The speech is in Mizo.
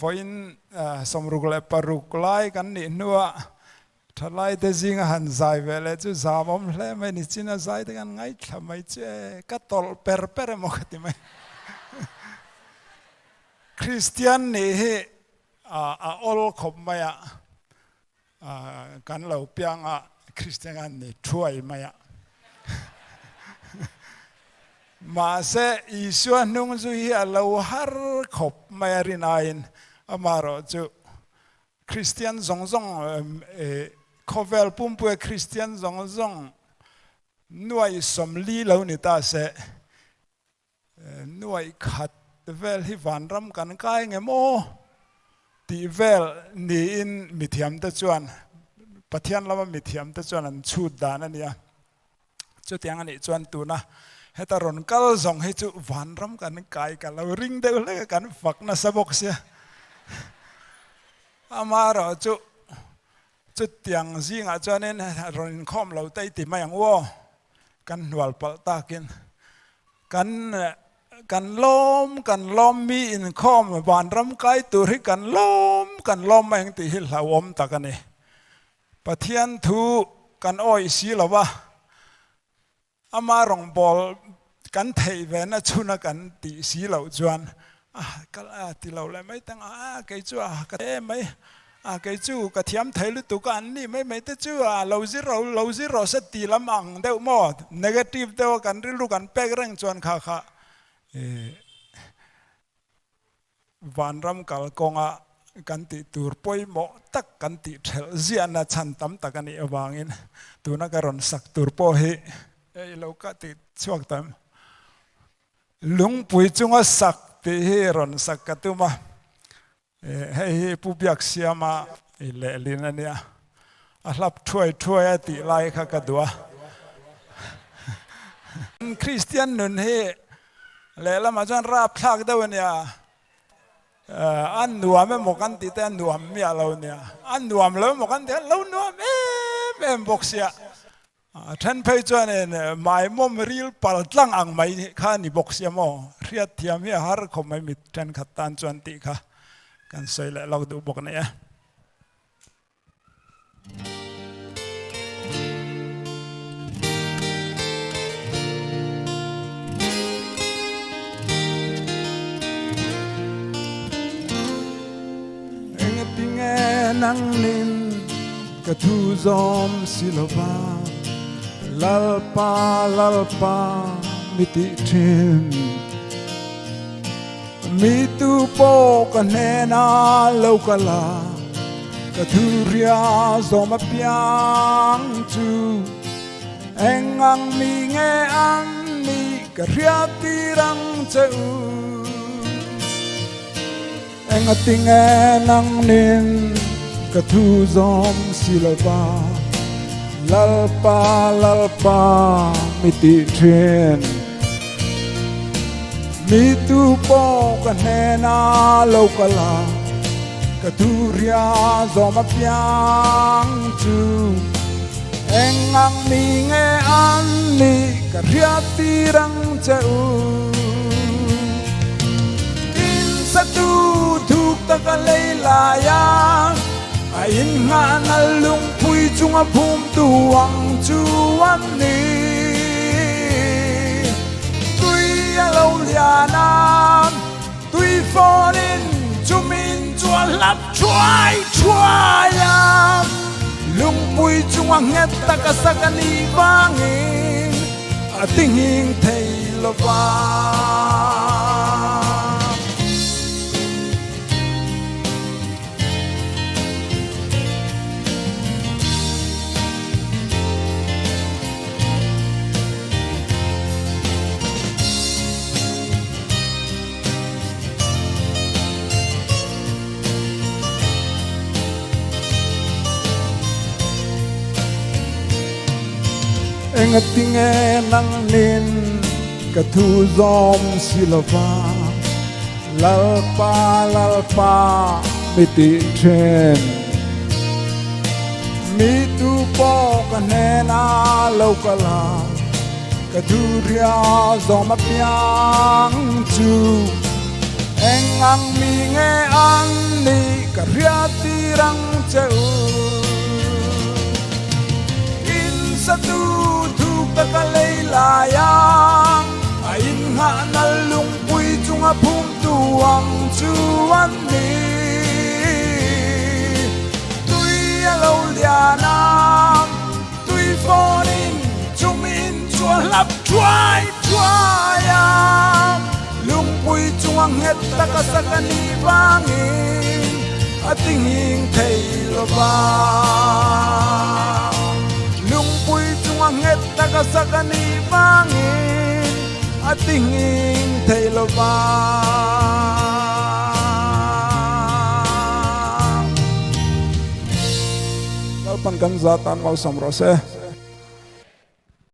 Vawiin 66 lai kan nih hnuah thalaite zinga han zai ve leh chu zam awm hle mai ni. China zai te kan ngaithla mai chu e, ka tawlh per per emaw ka ti mai. Kristian nih hi a awl khawp mai a, Kan lo piang a, Kristian an ni thuai mai a. Mahse, Isua hnung zu hi a lo har khawp mai a rin aiin, amaherawh chu Kristian zawng zawng, khawvel pumpuia Kristian zawng zawng nuai 40 lo ni ta se, Nuaih khat vel hi vanram kan kai nge maw tih vel niin mithiamte chuan Pathian lama mithiamte chuan an chhut dan a nia. Chutiang a nih chuan tuna heta rawn kal zawng hi chu vanram kan kai ka lo ring deuh hlek a, kan fak nasa bawk sia. Amaherawh chu chutiang zingah chuanin rawn inkhawm lo te i ti mai ang u aw. Kan hnual palh takin kan kan lawm kan lawm mi inkhawm vanram kai tur hi kan lawm kan lawm mai ang tih hi hlauhawm tak a ni. Pathian thu kan awih si lo va, ama rawngbâwl kan theih vena chhuna kan tih si loh chuan a kal a ti lo leh mai tang a, a kei chu a ka em mai. A kei chu ka thiam thei lutuk a, an ni mai mai te chu a lo zir ro lo zir rawh se ti lam ang deuh maw? Negative deuh a kan rilru kan pek reng chuan kha kha vanram kalkawnga kan tih tur pawimawh tak kan tih thelh ziahna chhan tam tak a nih avangin tuna ka rawn sak tur pawh hi hei lo ka ti chhuak ta em? Lungpui chunga sak tih hi rawn sak ka tum a. Hei hi Pu Biaksiama i lehlin a nia, a hlap thuai thuai a tih lai kha ka duh a. Kristian nun hi lehlamah chuan rapthlak deuh a nia, a nuam emaw kan tih te a nuam miah lo nia, a nuam lo emaw kan tih a lo nuam em em bawk sia. A then phei chuanin maimawm ril pal tlang ang mai kha a ni bawk sia maw? Hriat thiam hi a har khawp mai mi thenkhat tan chuan tih kha kan sawi leh lawk duh bawk a ni e. Engtinge nangnin ka thu zawm si lova, Lalpa, Lalpa mi tih thin. Mi tu pawh ka hnena lo kal a, ka thu ria zawm apiang chu. Eng ang mi nge an nih ka hriat tir ang che u. Engatinge nangnin ka thu zawm si lova, Lalpa, Lalpa mi tih thin. Mi tu pawh ka hnena lo kal a, ka thu ria zawm apiang chu. Eng ang mi nge an nih ka hriat tir ang che u. In satu thuk taka lei lai a, a inngahna lungpui chunga phumtu ang chu an ni. Tui a lo lian a, tui fawnin chumin chu a hlap thuai thuai a, lungpui chunga nghet taka sak a nih vangin a tinghing thei lo va. Engatinge nangnin ka thu zawm si lova, Lalpa, Lalpa mi tih thin. Mi tu pawh ka hnena lo kal a. Ka thu ria zawm apiang chu. Eng ang mi nge an nih ka hriattir ang che u. In satu thuk taka lei lai ang, a inngahna lungpui chunga phumtu ang chu an ni. Tui a lo lian ang, tui fawnin chumin chu a hlap thuai thuai a, lungpui chunga nghet taka sak a nih vangin a tinghing thei lo va. Lungpui chunga nghet taka sak a nih vangin a tinghing thei lo va. Lalpan kan zat tan malsawm rawh se.